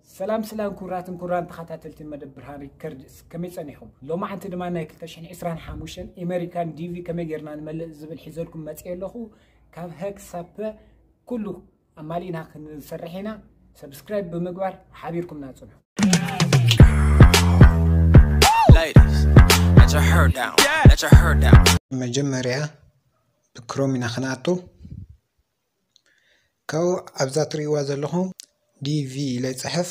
ሰላም ሰላም፣ ክቡራትን ክቡራን ተኸታተልቲ መደብ ብርሃን ሪከርድስ፣ ከመይ ጸኒሕኩም? ሎማዓንቲ ድማ ናይ ክልተ ሽሕን ዕስራን ሓሙሽተን ኤመሪካን ዲቪ ከመይ ጌርና ንመልእ ዝብል ሒዘልኩም መጽእ ኣለኹ። ካብ ሄክሳፐ ኩሉ ኣማሊእና ክንሰርሕ ኢና። ሰብስክራይብ ብምግባር ሓቢርኩምና ጽንሑ። Ladies, let your hair down. Let your hair down. መጀመርያ ብክሮም ኢና ክንኣቱ። ካብኡ ኣብዛ ትርእይዋ ዘለኹም ዲቪ ኢለ ይፅሕፍ።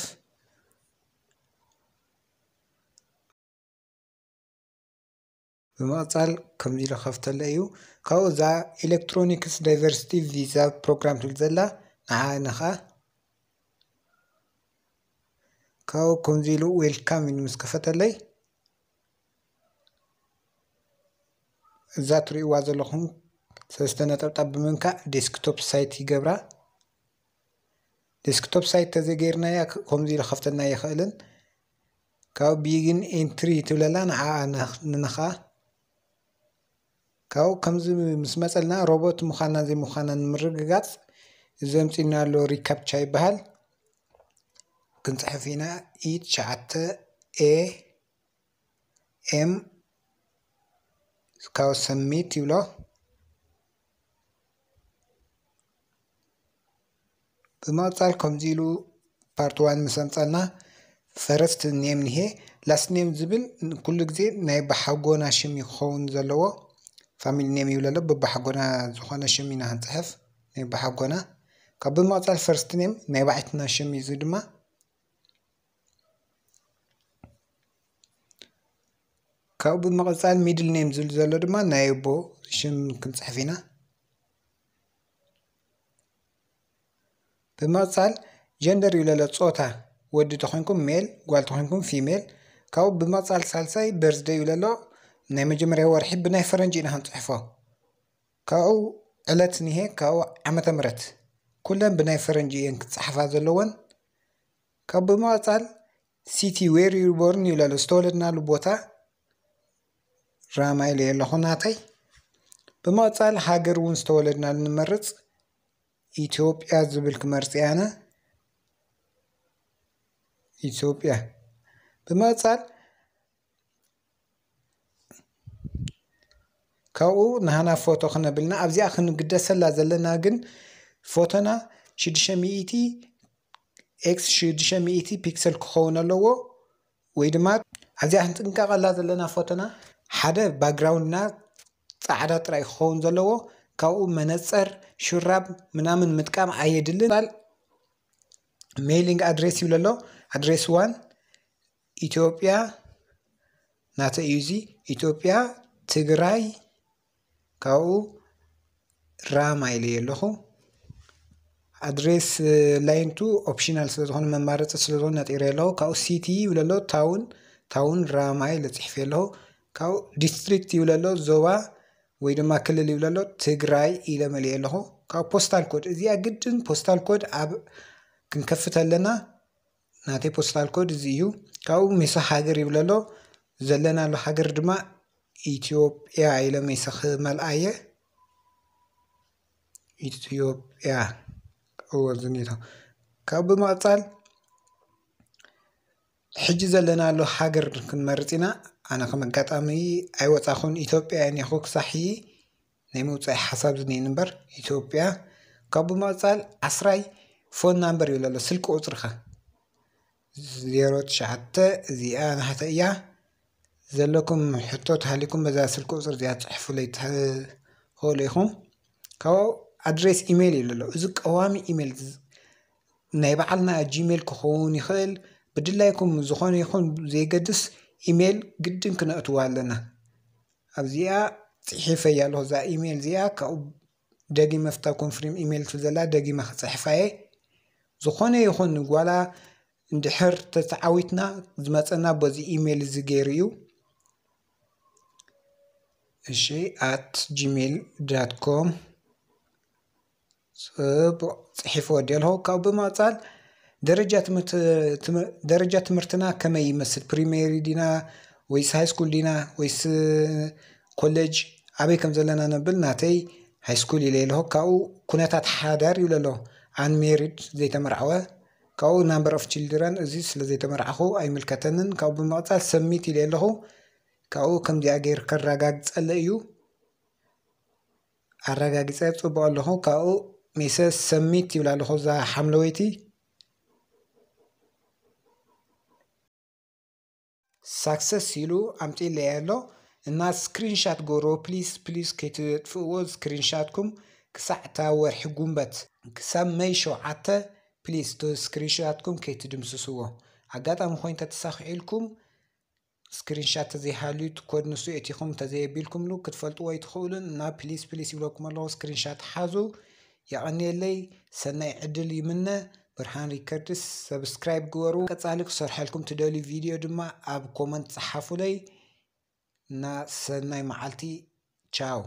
ብምቕፃል ከምዚ ኢለ ከፍተለ እዩ። ካብኡ እዛ ኤሌክትሮኒክስ ዳይቨርሲቲ ቪዛ ፕሮግራም ትብል ዘላ ንዓ ንኻ ካብኡ ከምዚ ኢሉ ዌልካም ኢሉ ምስ ከፈተለይ እዛ ትርእይዋ ዘለኹም ሰለስተ ነጠብጣብ ብምንካእ ዴስክቶፕ ሳይት ይገብራ። ዴስክቶፕ ሳይት ተዘገይርናያ ከምዚ ኢሉ ከፍተልና ይኽእልን ካብ ቢግን ኤንትሪ ትብለላ ንዓ ንነኻ ካብኡ ከምዚ ምስ መፀልና ሮቦት ምዃንና ዘይምዃንና ንምርግጋፅ እዚ ኣምፂና ኣሎ ሪካፕቻ ይበሃል። ክንፅሕፍ ኢና ኢ ትሽዓተ ኤ ኤም ካብ ሰሚት ይብሎ። ብምቕፃል ከምዚ ኢሉ ፓርት ዋን ምስ ኣምፀልና ፈረስት ኔም ንሄ ላስት ኔም ዝብል ኩሉ ግዜ ናይ በሓጎና ሽም ክኸውን ዘለዎ ፋሚሊ ኔም ይብለሎ። በበሓጎና ዝኾነ ሽም ኢና ክንፅሕፍ ናይ በሓጎና ካብ ብምቕፃል ፈርስት ኔም ናይ ባዕትና ሽም እዩ ድማ ካብኡ ብምቕፃል ሚድል ኔም ዝብል ዘሎ ድማ ናይ ኣቦ ሽም ክንፅሕፍ ኢና። ብምቕፃል ጀንደር ይብለሎ ፆታ ወዲ ተኾንኩም ሜል ጓል ተኾንኩም ፊሜል። ካብኡ ብምቕፃል ሳልሳይ በርዝደ ይብለሎ ናይ መጀመርያ ወርሒ ብናይ ፈረንጂ ኢና ክንፅሕፎ። ካብኡ ዕለት ንሄ ካብኡ ዓመተ ምረት ኩለን ብናይ ፈረንጂ እየን ክፀሓፋ ዘለወን። ካብ ብምቕፃል ሲቲ ዌር ዩ ቦርን ይብለሉ ዝተወለድናሉ ቦታ ራማ ኢለ ኣለኹ ናተይ። ብምቕፃል ሃገር እውን ዝተወለድናሉ ንመርፅ ኢትዮጵያ ዝብል ክመርፅ እያነ ኢትዮጵያ። ብምቕፃል ካብኡ ንሃና ፎቶ ክነብልና ኣብዚኣ ክንግደሰላ ዘለና ግን ፎቶና ሽዱሽተ ሚእቲ ኤክስ ሽዱሽተ ሚእቲ ፒክሰል ክኸውን ኣለዎ። ወይ ድማ ኣብዚኣ ክንጥንቀቐላ ዘለና ፎቶና ሓደ ባክግራውንድና ፃዕዳ ጥራይ ክኸውን ዘለዎ። ካብኡ መነፀር ሹራብ ምናምን ምጥቃም ኣየድልን። ሜይሊንግ ኣድሬስ ይብለሎ ኣድሬስ ዋን ኢትዮጵያ ናተ እዩ እዚ ኢትዮጵያ ትግራይ ካብኡ ራማ ኢለ ኣለኹ። ኣድሬስ ላይን ቱ ኦፕሽናል ስለዝኾነ መማረፂ ስለዝኾነ ነጢረ ኣለኹ። ካብኡ ሲቲ ይብለሎ ታውን ታውን ራማ ኢለ ፅሒፈ ኣለኹ። ካብኡ ዲስትሪክት ይብለሎ ዞባ ወይ ድማ ክልል ይብለሎ ትግራይ ኢለ መሊእ ኣለኹ። ካብ ፖስታል ኮድ እዚኣ ግድን ፖስታል ኮድ ኣብ ክንከፍት ኣለና ናተይ ፖስታል ኮድ እዚ እዩ። ካብኡ ሜሳ ሃገር ይብለሎ ዘለናሉ ሃገር ድማ ኢትዮጵያ ኢለ ሜሳ ክመልኣየ ኢትዮጵያ እወ ዝኒቶ ካብ ብምቕፃል ሕጂ ዘለናሉ ሃገር ክንመርፅ ኢና። ኣነ ከም ኣጋጣሚ ኣይወፃኹን ኢትዮጵያ እየ ኔኹ ክሳሕ ናይ ምውፃእ ሓሳብ ዝኒኤን እምበር ኢትዮጵያ ካብ ብምቕፃል ዓስራይ ፎን ናምበር ይብለሎ ስልኪ ቁፅርኻ ዜሮ ትሽዓተ እዚኣ ናሕተ እያ ዘለኩም ሕቶ ተሃሊኩም በዛ ስልኪ ቁፅር እዚኣ ፅሕፉለይ ትኽእሉ ኢኹም። ካብኡ ኣድሬስ ኢሜይል ይብለሎ እዚ ቀዋሚ ኢሜይል ናይ በዓልና ጂሜል ክኸውን ይኽእል። ብድላይኩም ዝኾነ ይኹን ዘይገድስ ኢሜይል ግድን ክነእትዎ ኣለና። ኣብዚኣ ፅሒፈያ ኣለኹ እዛ ኢሜይል እዚኣ ካብኡ ደጊመ ፍታ ኮንፍሪም ኢሜይል ትብል ዘላ ደጊመ ክፅሕፋየ ዝኾነ ይኹን ጓላ እንድሕር ተተዓዊትና ዝመፀና በዚ ኢሜይል እዚ ገይሩ እዩ። እሺ at gmail dot com ፅቡቕ ፅሒፈ ወዲ ኣለኹ። ካብኡ ብምቕፃል ደረጃ ትምህርቲ- ትም- ደረጃ ትምህርትና ከመይ ይመስል? ፕሪሜሪ ዲና ወይስ ሃይ ስኩል ዲና ወይስ ኮሌጅ ኣበይ ከም ዘለና ነብል ናተይ ሃይ ስኩል ኢለ ኣለኹ። ካብኡ ኩነታት ሓዳር ይብለ ኣሎ። ኣንሜሪድ ዘይተመርዓወ ካብኡ number of children እዚ ስለ ዘይተመርዓኹ ኣይምልከተንን። ካብኡ ብምቕፃል submit ኢለ ኣለኹ። ካብኡ ከምዚኣ ገይር ከረጋግፀለ እዩ። ኣረጋጊፀ ፅቡቅ ኣለኹ። ካብኡ message submit ይብል ኣለኹ እዛ ሓምለወይቲ። Success ኢሉ ኣምፂለይ ኣሎ። እና screenshot ግበርዎ please please፣ ከይትጥፍእዎ screenshotኩም ክሳዕ እታ ወርሒ ጉንበት ክሳብ መይ ሸውዓተ። Please to screenshotኩም ከይትድምስስዎ። ኣጋጣሚ ኮይኑ ተተሳኺዑልኩም screenshot ተዘይሃልዩ እቲ ኮድ ንሱ የእቲኹም ተዘየቢልኩምሉ ክትፈልጥዎ ኣይትኽእሉን። እና please please ይብለኩም ኣለኹ፣ screenshot ሓዙ። የቐንየለይ፣ ሰናይ ዕድል ይምነ። ብርሃን ሪከርድስ subscribe ግበሩ። ቀፃሊ ክሰርሐልኩም ትደልዩ ቪድዮ ድማ ኣብ comment ፀሓፉለይ። እና ሰናይ መዓልቲ። ቻው።